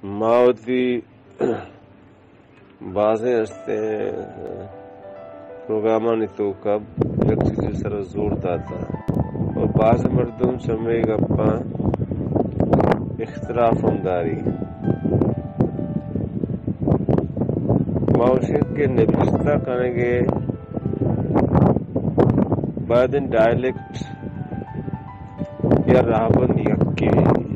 ما وتی بازیں استیں پروگرامانی توکا یک چیزے سر زور داتا اور بازیں مردم چمے گپاں اختلاف ہم داری۔ ما گوشیں کہ نبشتہ کنگے باید ڈائلیکٹ یا راہبند یکے۔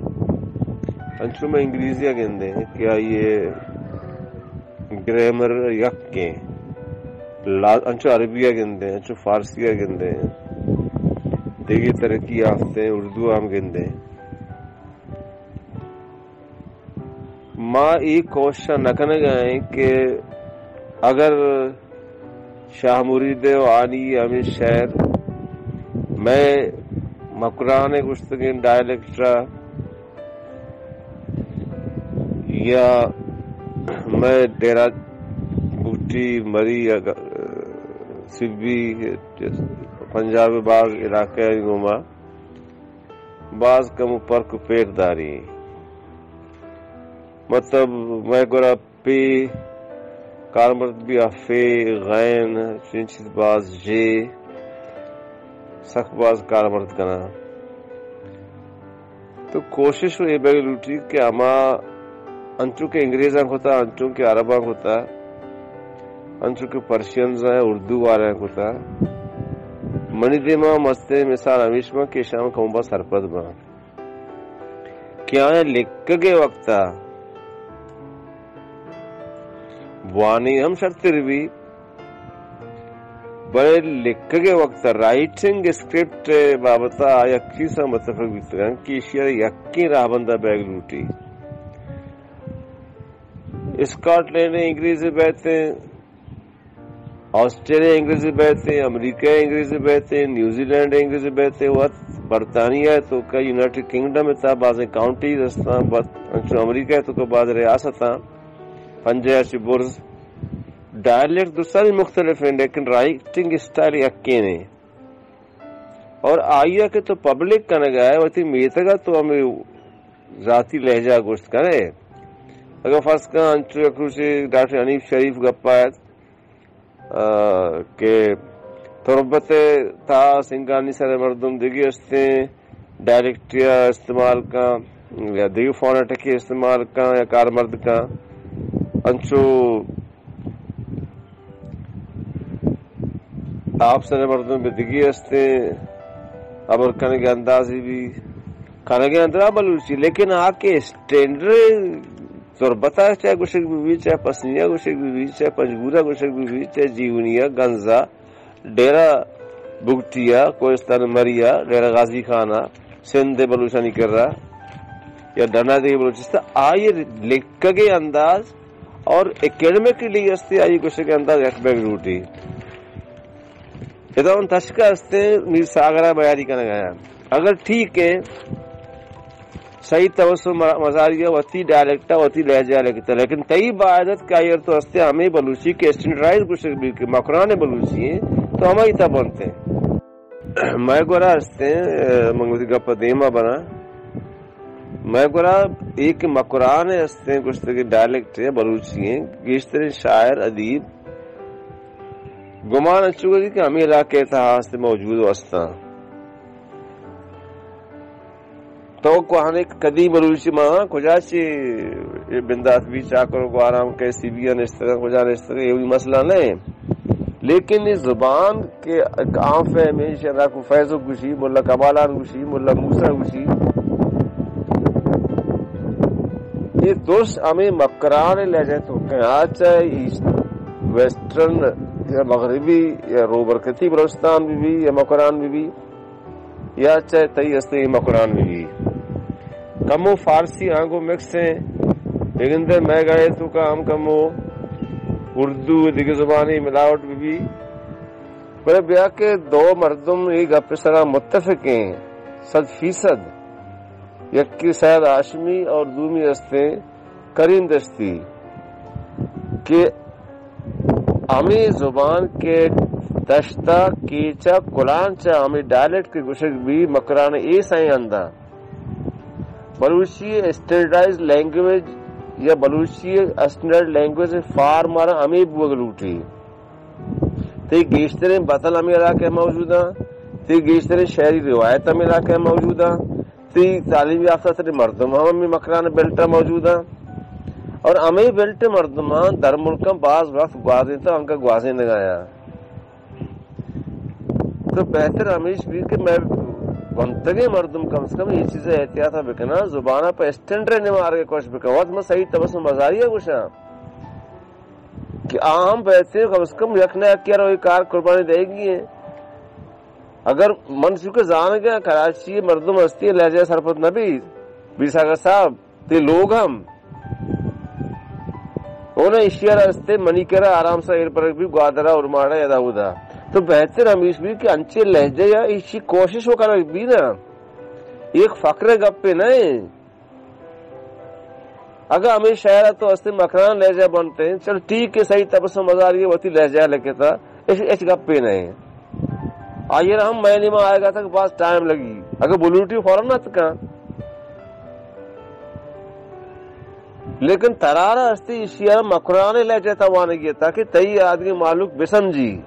انچو ما انگریزی ءَ گندیں کہ آئی ءِ گرامر یکیں، لا-، انچو عربی ءَ گندیں، انچو فارسی ءَ گندیں، دگہ ترقی یافتیں اردو ءَ ہم گندیں۔ ما اے کوشش ءَ نہ کنگ ءَ ایں کہ اگر شاہ مرید ءِ و آنی ہمے شعر مئے مکران ءِ گوشتگیں ڈائلیکٹ ءَ یا مئے ڈیرہ بگٹی، مری یا گ-، سبی، پنجاب ءِ باز علاقہ ءَ گوما باز کم و پرک و پیر داری۔ مطلب، مئے گورا پے کارمرد بی، افے، غین، چین چیز باز، جے، سک باز کارمرد کناں۔ تو کوشش و اے بیگ لوٹی کہ ہما انچو کہ انگریزاں کتا، انچو کہ عرباں کتا، انچو کہ پرشینز ءَ اردو والاں کتا، منی دیما مستیں مثال ہمیش باں کہ ایشاں کمو باز سرپد باں کہ آیاں لکھگ ءِ وقت ءَ بوانی ہم شرتر بی، بلے لکھگ ءِ وقت ءَ، رائٹنگ اسکرپٹ ءِ بابت ءَ آ یک چیز ءَ متفق بیتگاں کہ ایشی ءَ یکیں راہبند ءَ بیگ لوٹی۔ اسکاٹ لینڈ ءِ انگریزی بیتیں، آسٹریلیا ءِ انگریزی بیتیں، امریکہ ءِ انگریزی بیتیں، نیوزی لینڈ ءِ انگریزی بیتیں، وت برطانیہ ءِ توکا، یونائیٹڈ کنگڈم ءِ تہا بازیں کاؤنٹیز استاں، بت-، انچو امریکہ ءِ توکا باز ریاستاں، پنجاہ چہ برز۔ ڈائلیکٹ درستانی مختلف ایں، لیکن رائٹنگ اسٹائل یکیں ایں۔ اور آئی ءَ کہ تو پبلک کنگ ءَ ئے، وتی میتگ ءَ تو ہمے ذاتی لہجہ ءَ گوشت کن ئے۔ اگاں فرض کن انچو یک روچے ڈاکٹر حنیف شریف گپ ءَ ات، آ، کہ تربت ءِ تہا سنگانی سر ءِ مردم دگہ استیں، ڈائلیکٹ ءَ استعمال کن یا دگہ فونیٹک ءَ استعمال کن یا کارمرد کن، انچو آپ سر ءِ مردم بہ دگہ استیں، ہبر کنگ ءِ اندازے بی، کنگ ءِ اندرا بلوچی، لیکن آ کہ اسٹینڈرڈ تربت ءَ چاہے گوشگ بہ بی، چاہے پسنی ءَ گوشگ بہ بی، چاہے پنجگور ءَ گوشگ بہ بی، چاہے جیونی ءَ، گنز ءَ، ڈیرہ بگٹی ءَ، کوہستان مری ءَ، ڈیرہ غازی خان ءَ، سندھ ءِ بلوچانی کرا یا ڈنا دگہ بلوچستان، آئی لکھگ ءِ انداز اور اکیڈمکلی استی آئی گوشگ ءِ انداز یک بیگ لوٹی۔ ادا اوں تشکا استیں میر ساگر ءَ بیاری کنگ ءَ آں۔ اگر ٹھیک ہے، سعید تبسم مزاری ءَ وتی ڈائلیکٹ ءَ وتی لہجہ ءَ لکھتا، لیکن تئی باید ات کہ اگر تو استے ہمے بلوچی کہ اسٹینڈرڈائز گوشگ بی کہ مکران بلوچی ایں، تو ہمائی تہ بنت ایں۔ مئے گورا استیں، من وتی گپ ءَ دیما براں۔ مئے گورا اے کہ مکران ءِ استیں گوشتگیں ڈائلیکٹ ءَ بلوچی ایں، گیشتریں شاعر، ادیب گمان انچو کنی کہ ہمے علاقہ ءِ تہا است موجود و استاں۔ تو کوہنیں قدیم بلوچی ما کجا چی بندات بی، چاکر و گوارام کہ سبی ءَ نشتگاں، کجا نشتگاں، اے وہی مسئلہ نہ ایں۔ لیکن اے زبان کہ عام فہم ایں، ایشی ءَ را کوہ فیض گوشی، ملا کمالان گوشی، ملا موسی گوشی۔ اے درست ہمے مکران لہجہ ءِ توکا ایں، آ چاہے ایسٹ، ویسٹرن یا مغربی یا روبرکتی بلوچستان بہ بی یا مکران بہ بی، یا چاہے تئی استیں مکران بہ بی۔ کمو فارسی آنگو مکس ایں، بگندے مئے گڑے توکا ہم کمو اردو و دگہ زبانی ملاوٹ بہ بی۔ بلے بیا کہ دو مردم اے گپ ءِ سرا متفق ایں، صد فیصد، یکے سید ہاشمی اور دومی استیں کریم دشتی، کہ ہمے زبان کہ دشتا، کیچا، کلانچا، ہمے ڈائلیکٹ کہ گوشگ بی مکران ءِ اے سئیں ہنداں۔ بلوچی اسٹینڈرڈائز لینگویج یا بلوچی اسٹینڈرڈ لینگویج فارم مارا ہمیں بوگ لوٹی۔ تئی گیشتریں بتل ہمیں علاقہ موجود ہیں، تئی گیشتریں شعری روایت ہمیں علاقہ موجود ہیں، تئی تعلیم یافتہ تریں مردم ہم ہمیں مکران بیلٹ موجود ہیں۔ اور ہمیں بیلٹ مردمان در ملکاں باز وقت گوازیں تو انکا گوازیں نگایا۔ تو بہتر ہمیش بی کہ میں ونتگیں مردم کم از کم یہ چیز احتیاط بکناں، زبان پہ اسٹینڈرڈ نمار کے کوشش بکناں۔ وقت میں سعید تبسم مزاری گوشاں کہ عام بہتر کم از کم یک نہ یک یار وہی کار قربانی دے گی ہیں۔ اگر من چونکہ زانگا کراچی مردم ہستی لہجہ سرپد نہ بی، بی ساگر صاحب، تئی لوگ ہم اونا ایشی ء را استے منی کرا آرام سا ایر پرک بی، گوادرا، اورماڑا، ادا اودا۔ تو بہتر ہمیش بی کہ انچے لہجہ یا ایشی کوشش و کنگ بی نا، ایک فخر گپے نہ۔ اگر ہمیں شہر تو استے مکران لہجہ بنتے ہیں، چل ٹھیک ہے، صحیح، تبسم مزاری وتی لہجہ لکھتا، اچ، اچ گپے نہ۔ آئیے ہم مہینے میں آئے گا تک باز ٹائم لگی۔ اگر بلوٹی فوراً نہ تکا۔ لیکن ترارا ہستی ایشی ء مکران لہجہ توانگی ہے تاکہ تئی آدگی مہلوک بسمجی۔